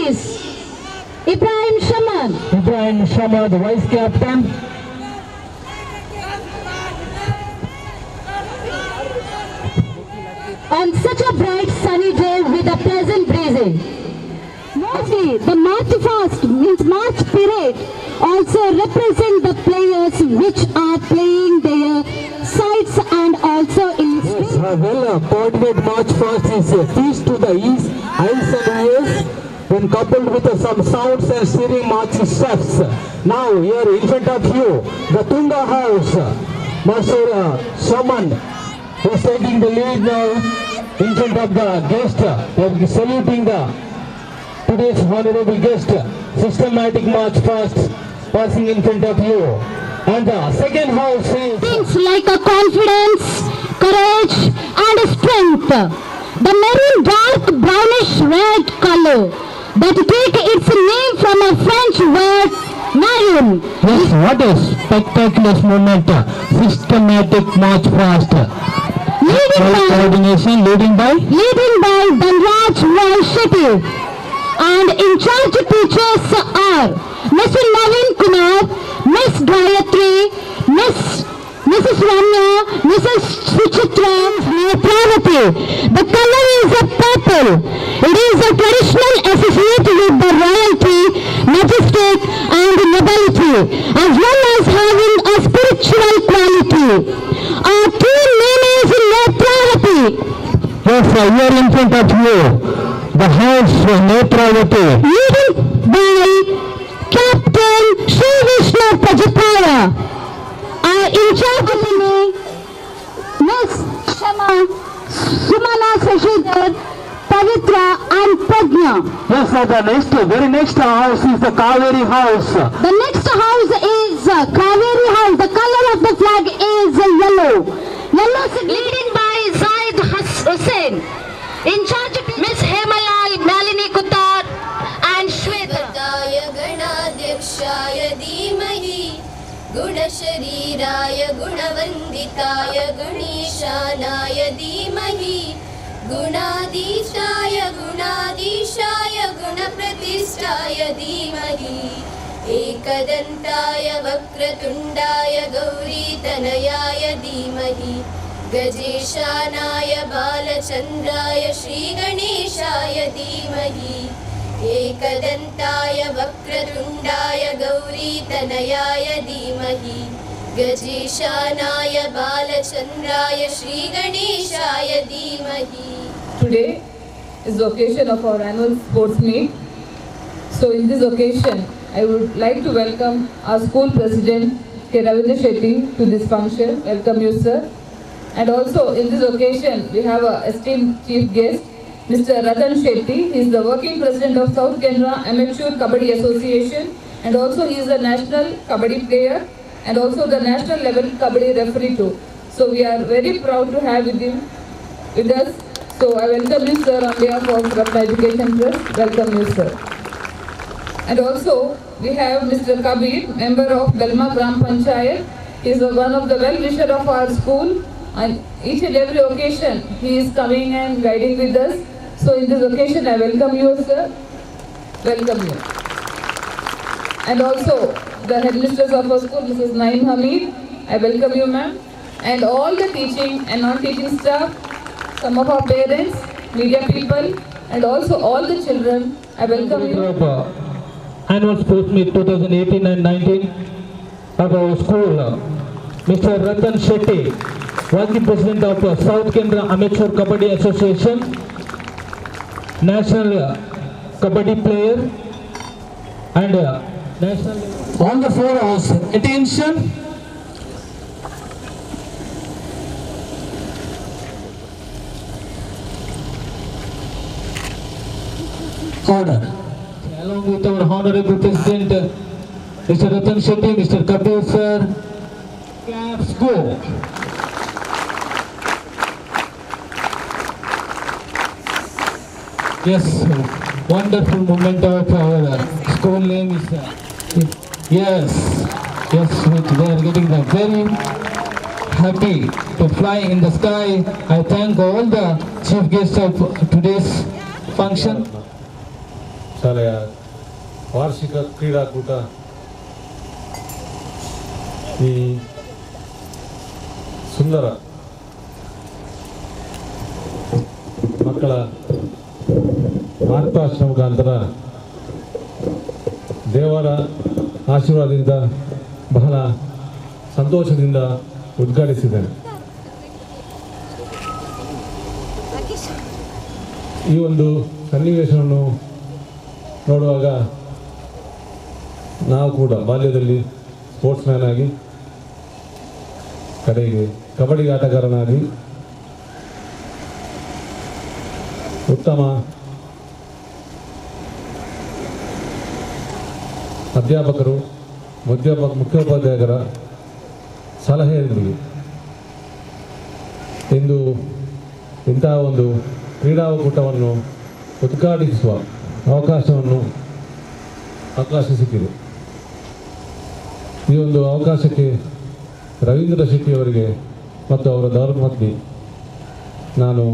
is Ibrahim Shaman. Ibrahim Shaman, the vice captain. On such a bright sunny day with a pleasant breezing. Mostly the March fast means March parade also represent the players which are playing their sides and also in Yes, well, coordinate March fast is a feast to the east, eyes and ears when coupled with some sounds and steering march steps. Now here in front of you, the Tunga House, Master Shaman, who is taking the lead now in front of the guest. They are saluting the today's honorable guest. Systematic march fast passing in front of you. And the second house is things like a confidence, courage and strength. The maroon dark brownish red color that take its name from a French word maroon. Yes, what a spectacular movement. Systematic march fast. Leading by coordination, leading by Dhanraj Roy Shetty. And in charge teachers are Mr. Naveen Kumar, Miss Gayatri, Mrs. Ramya, Mrs. Suchitra, Netravati. The color is a purple. It is a traditional associated with the royalty, majestic and nobility, as well as having a spiritual quality. Our team name is Netravati. Yes, here in front of you, the house Netravati. Leading by Captain Sri Vishnu Prajapara. Our in charge of me, Miss Shama, Sumana Sashidhar, Pavitra and Prajna. Yes, sir, the next, very next house is the Kaveri House. The next house is Kaveri House. The color of the flag is yellow. Yellow leading by Zaid Hussain. In charge of Miss Hemalal, Malini Kutar and Shweta. Ganadhyakshaya Dhimahi Gunashariraya Gunavanditaya Ganeshanaya Dhimahi Gunadishaya Gunadishaya Gunapratishtaya Dhimahi Ekadantaya Vakratundaya Gauritanayaya Dhimahi Gajeshanaya Balachandraya Shri Ganeshaya Dhimahi Ekadantaya Vakratundaya Gauritanayaya Dhimahi Gajeshanaya Balachandraya Shri Ganeshaya Dhimahi. Today is the occasion of our annual sports meet. So in this occasion, I would like to welcome our school president, K. Ravindra Shetty, to this function. Welcome you, sir. And also in this occasion, we have our esteemed chief guest, Mr. Ratan Shetty. He is the working president of South Canara Amateur Kabaddi Association, and also he is a national kabaddi player and also the national level kabaddi referee too. So we are very proud to have with him with us. So I welcome you, sir, on behalf of Ratna Education Trust. Welcome you, sir. And also we have Mr. Kabir, member of Belma Gram Panchayat. He is one of the well-wisher of our school, and each and every occasion he is coming and guiding with us. So in this occasion I welcome you, sir. Welcome you. And also the headmistress of our school, Mrs. Naim Hamid, I welcome you, ma'am. And all the teaching and non-teaching staff, some of our parents, media people, and also all the children, I welcome you. Annual Sports Meet 2018 and 19 of our school, Mr. Ratan Shetty, Working President of South Canara Amateur Kabaddi Association, National Kabaddi player, and National. On the 4 hours, attention. Order. Along with our Honorable President, Mr. Ratan Shetty, Mr. Kabir sir, claps go. Yes, wonderful moment of our school name is, yes, yes, which they are getting the very happy to fly in the sky. I thank all the chief guests of today's function. ಶಾಲೆಯ ವಾರ್ಷಿಕ ಕ್ರೀಡಾಕೂಟ ಈ ಸುಂದರ ಮಕ್ಕಳ ಮಾರ್ಪಾಸ್ಟ್ ಮುಖಾಂತರ ದೇವರ ಆಶೀರ್ವಾದದಿಂದ ಬಹಳ ಸಂತೋಷದಿಂದ ಉದ್ಘಾಟಿಸಿದ್ದೇನೆ. ಈ ಒಂದು ಸನ್ನಿವೇಶವನ್ನು ನೋಡುವಾಗ ನಾವು ಕೂಡ ಬಾಲ್ಯದಲ್ಲಿ ಸ್ಪೋರ್ಟ್ಸ್ ಮ್ಯಾನ್ ಆಗಿ, ಕಡೆಗೆ ಕಬಡ್ಡಿ ಆಟಗಾರನಾಗಿ, ಉತ್ತಮ ಅಧ್ಯಾಪಕರು, ಮುಖ್ಯೋಪಾಧ್ಯಾಯರ ಸಲಹೆಯೊಂದಿಗೆ ಇಂದು ಇಂತಹ ಒಂದು ಕ್ರೀಡಾಕೂಟವನ್ನು ಉದ್ಘಾಟಿಸುವ ಅವಕಾಶ ಸಿಕ್ಕಿದೆ. ಈ ಒಂದು ಅವಕಾಶಕ್ಕೆ ರವೀಂದ್ರ ಶೆಟ್ಟಿಯವರಿಗೆ ಮತ್ತು ಅವರ ಧರ್ಮಪತ್ನಿ ನಾನು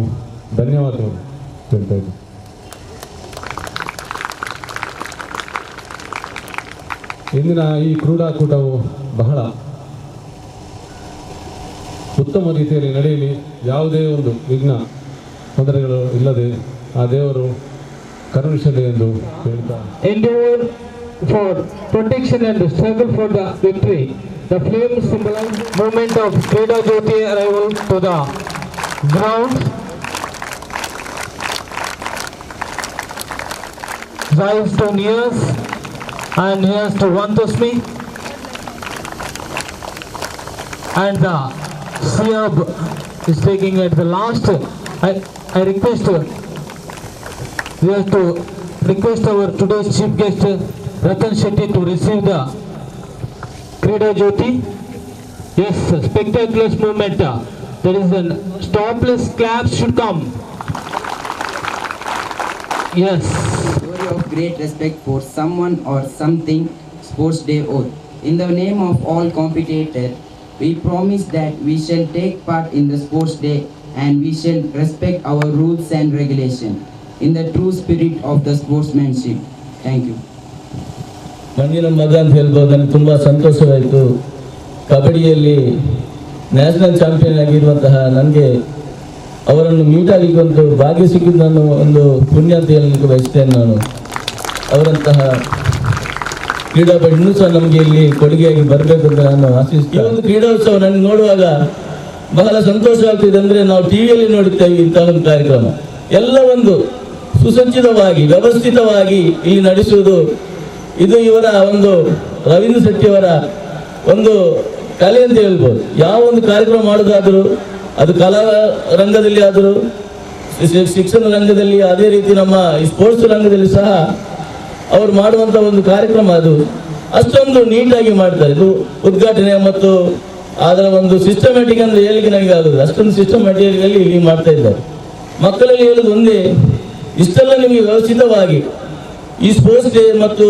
ಧನ್ಯವಾದಗಳು ಹೇಳ್ತಾ ಇದ್ದೀನಿ. ಇಂದಿನ ಈ ಕ್ರೀಡಾಕೂಟವು ಬಹಳ ಉತ್ತಮ ರೀತಿಯಲ್ಲಿ ನಡೆಯಲಿ, ಯಾವುದೇ ಒಂದು ವಿಘ್ನ ತೊಂದರೆಗಳು ಇಲ್ಲದೆ ಆ ದೇವರು ಕರುಣಿಸಲಿ ಎಂದು ಹೇಳ್ತಾ. Endeavor for protection and struggle for the victory. The flame symbolizes movement of Krida Jyoti arrival to the ground. Drives to Niyas and Niyas to Vantosmi, and the Siab is taking at the last. I request, we have to request our today's chief guest Ratan Shetty to receive the Krida Jyoti. Yes, spectacular movement. There is a stopless clap should come. Yes. Story of great respect for someone or something, Sports Day oath. In the name of all competitors, we promise that we shall take part in the Sports Day and we shall respect our rules and regulation in the true spirit of the sportsmanship. Thank you. ಮಂಜಿನ ಮಗ ಅಂತ ಹೇಳ್ಬೋದು. ನನಗೆ ತುಂಬ ಸಂತೋಷವಾಯಿತು. ಕಬಡ್ಡಿಯಲ್ಲಿ national champion ಆಗಿರುವಂತಹ ನನಗೆ ಅವರನ್ನು ಮೀಟ್ ಆಗಲಿಕ್ಕೆ ಒಂದು ಭಾಗ್ಯ ಸಿಕ್ಕಿದ್ದು ನಾನು ಒಂದು ಪುಣ್ಯ ಅಂತ ಹೇಳಲಿಕ್ಕೆ ಬಯಸ್ತೇನೆ. ನಾನು ಅವರಂತಹ ಕ್ರೀಡಾಪಟು ಇನ್ನೂ ಸಹ ನಮಗೆ ಇಲ್ಲಿ ಕೊಡುಗೆಯಾಗಿ ಬರಬೇಕು ಅಂತ ನಾನು ಆಶಿಸ್ತೀನಿ. ಈ ಒಂದು ಕ್ರೀಡೋತ್ಸವ ನನಗೆ ನೋಡುವಾಗ ಬಹಳ ಸಂತೋಷವಾಗ್ತಿದೆ. ಅಂದರೆ ನಾವು ಟಿ ವಿಯಲ್ಲಿ ನೋಡುತ್ತೇವೆ ಇಂತಹ ಒಂದು ಕಾರ್ಯಕ್ರಮ ಎಲ್ಲ ಒಂದು ಸುಸಜ್ಜಿತವಾಗಿ ವ್ಯವಸ್ಥಿತವಾಗಿ ಇಲ್ಲಿ ನಡೆಸುವುದು, ಇದು ಇವರ ಒಂದು ರವೀಂದ್ರ ಶೆಟ್ಟಿಯವರ ಒಂದು ಕಲೆ ಅಂತ ಹೇಳ್ಬೋದು. ಯಾವ ಒಂದು ಕಾರ್ಯಕ್ರಮ ಮಾಡೋದಾದರೂ ಅದು ಕಲಾ ರಂಗದಲ್ಲಿ ಆದರೂ, ಶಿಕ್ಷಣ ರಂಗದಲ್ಲಿ, ಅದೇ ರೀತಿ ನಮ್ಮ ಈ ಸ್ಪೋರ್ಟ್ಸ್ ರಂಗದಲ್ಲಿ ಸಹ ಅವರು ಮಾಡುವಂಥ ಒಂದು ಕಾರ್ಯಕ್ರಮ ಅದು ಅಷ್ಟೊಂದು ನೀಟಾಗಿ ಮಾಡ್ತಾರೆ. ಇದು ಉದ್ಘಾಟನೆ ಮತ್ತು ಅದರ ಒಂದು ಸಿಸ್ಟಮ್ಯಾಟಿಕ್ ಅಂದರೆ ಹೇಳಲಿಕ್ಕೆ ನನಗೆ ಆಗೋದು, ಅಷ್ಟೊಂದು ಸಿಸ್ಟಮ್ಯಾಟಿಕಲ್ಲಿ ಇಲ್ಲಿ ಮಾಡ್ತಾ ಇದ್ದಾರೆ. ಮಕ್ಕಳಲ್ಲಿ ಹೇಳೋದು ಒಂದೇ, ಇಷ್ಟೆಲ್ಲ ನಿಮಗೆ ವ್ಯವಸ್ಥಿತವಾಗಿ ಈ ಸ್ಪೋರ್ಟ್ಸ್ ಡೇ ಮತ್ತು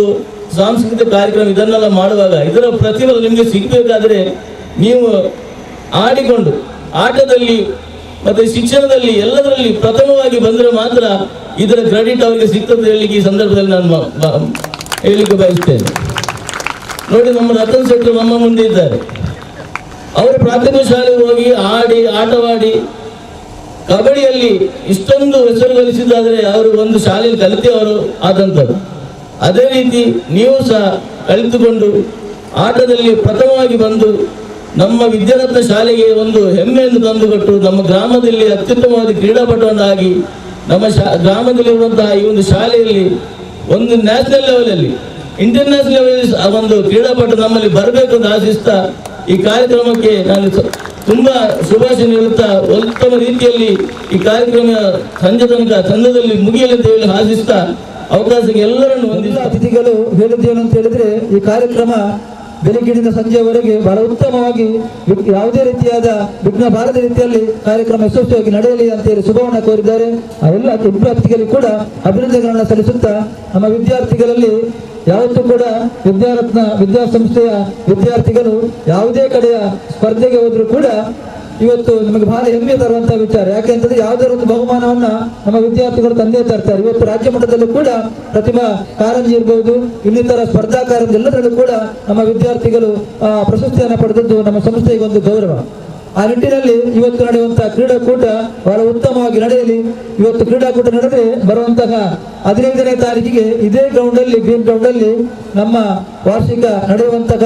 ಸಾಂಸ್ಕೃತಿಕ ಕಾರ್ಯಕ್ರಮ ಇದನ್ನೆಲ್ಲ ಮಾಡುವಾಗ ಇದರ ಪ್ರತಿಫಲ ನಿಮಗೆ ಸಿಗಬೇಕಾದರೆ ನೀವು ಆಡಿಕೊಂಡು ಆಟದಲ್ಲಿ ಮತ್ತು ಶಿಕ್ಷಣದಲ್ಲಿ ಎಲ್ಲದರಲ್ಲಿ ಪ್ರಥಮವಾಗಿ ಬಂದರೆ ಮಾತ್ರ ಇದರ ಕ್ರೆಡಿಟ್ ಅವರಿಗೆ ಸಿಗ್ತದೆ ಹೇಳಲಿಕ್ಕೆ ಈ ಸಂದರ್ಭದಲ್ಲಿ ನಾನು ಹೇಳಲಿಕ್ಕೆ ಬಯಸ್ತೇನೆ. ನೋಡಿ, ನಮ್ಮ ರತನ್ ಶೆಟ್ಟರು ನಮ್ಮ ಮುಂದೆ ಇದ್ದಾರೆ. ಅವರು ಪ್ರಾಥಮಿಕ ಶಾಲೆಗೆ ಹೋಗಿ ಆಡಿ ಆಟವಾಡಿ ಕಬಡ್ಡಿಯಲ್ಲಿ ಇಷ್ಟೊಂದು ಹೆಸರು ಗಳಿಸಿದ್ದಾದರೆ ಅವರು ಒಂದು ಶಾಲೆಯಲ್ಲಿ ಕಲಿತೆ ಅವರು ಆದಂಥದ್ದು. ಅದೇ ರೀತಿ ನೀವು ಸಹ ಕಲಿತುಕೊಂಡು ಆಟದಲ್ಲಿ ಪ್ರಥಮವಾಗಿ ಬಂದು ನಮ್ಮ ವಿದ್ಯಾರತ್ನ ಶಾಲೆಗೆ ಒಂದು ಹೆಮ್ಮೆಯನ್ನು ತಂದುಕೊಟ್ಟು ನಮ್ಮ ಗ್ರಾಮದಲ್ಲಿ ಅತ್ಯುತ್ತಮವಾದ ಕ್ರೀಡಾಪಟುವನ್ನಾಗಿ ನಮ್ಮ ಗ್ರಾಮದಲ್ಲಿರುವಂತಹ ಈ ಒಂದು ಶಾಲೆಯಲ್ಲಿ ಒಂದು ನ್ಯಾಷನಲ್ ಲೆವೆಲಲ್ಲಿ, ಇಂಟರ್ನ್ಯಾಷನಲ್ ಲೆವೆಲಲ್ಲಿ ಆ ಒಂದು ಕ್ರೀಡಾಪಟು ನಮ್ಮಲ್ಲಿ ಬರಬೇಕು ಅಂತ ಆಶಿಸ್ತಾ ಈ ಕಾರ್ಯಕ್ರಮಕ್ಕೆ ನಾನು ತುಂಬ ಶುಭಾಶಯ ಹೇಳುತ್ತಾ ಉತ್ತಮ ರೀತಿಯಲ್ಲಿ ಈ ಕಾರ್ಯಕ್ರಮ ಸಂಜೆ ತನಕ ಚಂದದಲ್ಲಿ ಮುಗಿಯಲಿ ಅಂತ ಹೇಳಿ ಆಶಿಸ್ತಾ ಅವಕಾಶಕ್ಕೆ ಎಲ್ಲರನ್ನು ಎಲ್ಲ ಅತಿಥಿಗಳು ಹೇಳಿದ್ದೇನು ಅಂತ ಹೇಳಿದ್ರೆ, ಈ ಕಾರ್ಯಕ್ರಮ ಬೆಳಿಗ್ಗೆಯಿಂದ ಸಂಜೆಯವರೆಗೆ ಬಹಳ ಉತ್ತಮವಾಗಿ ಯಾವುದೇ ರೀತಿಯಾದ ವಿಘ್ನ ಬಾರದ ರೀತಿಯಲ್ಲಿ ಕಾರ್ಯಕ್ರಮ ಯಶಸ್ವಿಯಾಗಿ ನಡೆಯಲಿ ಅಂತ ಹೇಳಿ ಶುಭವನ್ನು ಕೋರಿದ್ದಾರೆ. ಆ ಎಲ್ಲ ಇಬ್ಬರು ಅತಿಥಿಗಳಿಗೂ ಕೂಡ ಅಭಿನಂದನೆಗಳನ್ನು ಸಲ್ಲಿಸುತ್ತಾ, ನಮ್ಮ ವಿದ್ಯಾರ್ಥಿಗಳಲ್ಲಿ ಯಾವತ್ತೂ ಕೂಡ ವಿದ್ಯಾರತ್ನ ವಿದ್ಯಾಸಂಸ್ಥೆಯ ವಿದ್ಯಾರ್ಥಿಗಳು ಯಾವುದೇ ಕಡೆಯ ಸ್ಪರ್ಧೆಗೆ ಹೋದರೂ ಕೂಡ ಇವತ್ತು ನಮಗೆ ಬಹಳ ಹೆಮ್ಮೆ ತರುವಂತಹ ವಿಚಾರ. ಯಾಕೆಂತಂದ್ರೆ ಯಾವುದೇ ಒಂದು ಬಹುಮಾನವನ್ನ ನಮ್ಮ ವಿದ್ಯಾರ್ಥಿಗಳು ತಂದೆ ತರ್ತಾರೆ. ಇವತ್ತು ರಾಜ್ಯ ಮಟ್ಟದಲ್ಲೂ ಕೂಡ ಪ್ರತಿಭಾ ಕಾರಂಜಿ ಇರ್ಬೋದು, ಇನ್ನಿತರ ಸ್ಪರ್ಧಾ ಕಾರಂಜಿ ಎಲ್ಲದರಲ್ಲೂ ಕೂಡ ನಮ್ಮ ವಿದ್ಯಾರ್ಥಿಗಳು ಪ್ರಶಸ್ತಿಯನ್ನು ಪಡೆದದ್ದು ನಮ್ಮ ಸಂಸ್ಥೆಗೆ ಒಂದು ಗೌರವ. ಆ ನಿಟ್ಟಿನಲ್ಲಿ ಇವತ್ತು ನಡೆಯುವಂತಹ ಕ್ರೀಡಾಕೂಟ ಬಹಳ ಉತ್ತಮವಾಗಿ ನಡೆಯಲಿ. ಇವತ್ತು ಕ್ರೀಡಾಕೂಟ ನಡೆದರೆ ಬರುವಂತಹ 15ನೇ ತಾರೀಕಿಗೆ ಇದೇ ಗ್ರೌಂಡ್ ಅಲ್ಲಿ, ಗ್ರೀನ್ ಗ್ರೌಂಡ್ ಅಲ್ಲಿ ನಮ್ಮ ವಾರ್ಷಿಕ ನಡೆಯುವಂತಹ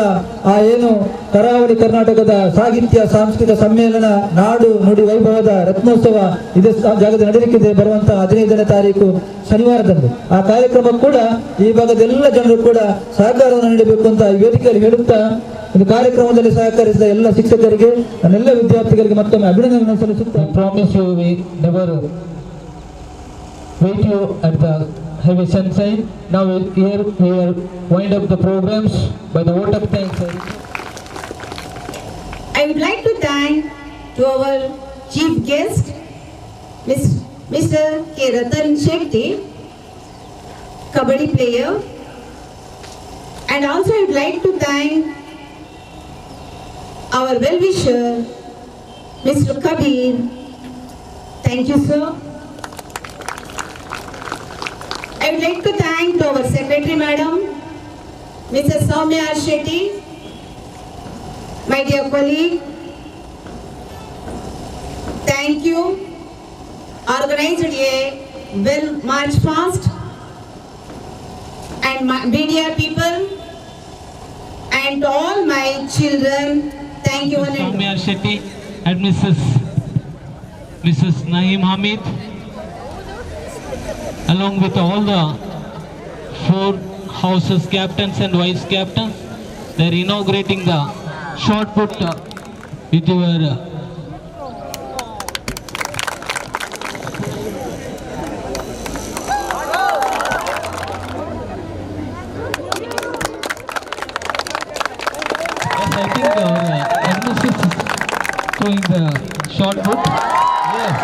ಆ ಏನು ಕರಾವಳಿ ಕರ್ನಾಟಕದ ಸಾಹಿತ್ಯ ಸಾಂಸ್ಕೃತಿಕ ಸಮ್ಮೇಳನ ನಾಡು ನುಡಿ ವೈಭವದ ರತ್ನೋತ್ಸವ ಇದೇ ಜಾಗದಲ್ಲಿ ನಡೆಯಲಿಕ್ಕಿದೆ ಬರುವಂತಹ 15ನೇ ತಾರೀಕು ಶನಿವಾರದಂದು. ಆ ಕಾರ್ಯಕ್ರಮ ಕೂಡ ಈ ಭಾಗದ ಎಲ್ಲ ಜನರು ಕೂಡ ಸಹಕಾರವನ್ನು ನೀಡಬೇಕು ಅಂತ ಈ ವೇದಿಕೆಯಲ್ಲಿ ಹೇಳುತ್ತಾ, ಒಂದು ಕಾರ್ಯಕ್ರಮದಲ್ಲಿ ಸಹಕರಿಸಿದ ಎಲ್ಲ ಶಿಕ್ಷಕರಿಗೆ, ನನ್ನೆಲ್ಲ ವಿದ್ಯಾರ್ಥಿಗಳಿಗೆ ಮತ್ತೊಮ್ಮೆ ಅಭಿನಂದನೆ ಸಲ್ಲಿಸುತ್ತಾ, Promise you we never wait you at the heavy sunshine. Now here we are wind up the programs by the vote of thanks. I would like to thank to our chief guest, Mr. K. Ratan Shetty, Kabaddi player, and also I would like to thank our well-wisher, Mr. Kabir. Thank you, sir. I would like to thank to our secretary, madam, Mrs. Soumya Shetty, my dear colleague. Thank you. Organized a well march fast, and my media people, and to all my children. Thank you one and all. Soumya Shetty and Mrs. Naeem Hamid, along with all the 4 houses captains and vice captains, they are inaugurating the shot put with your Yes, I think our headmistress is throwing the shot put. Yes.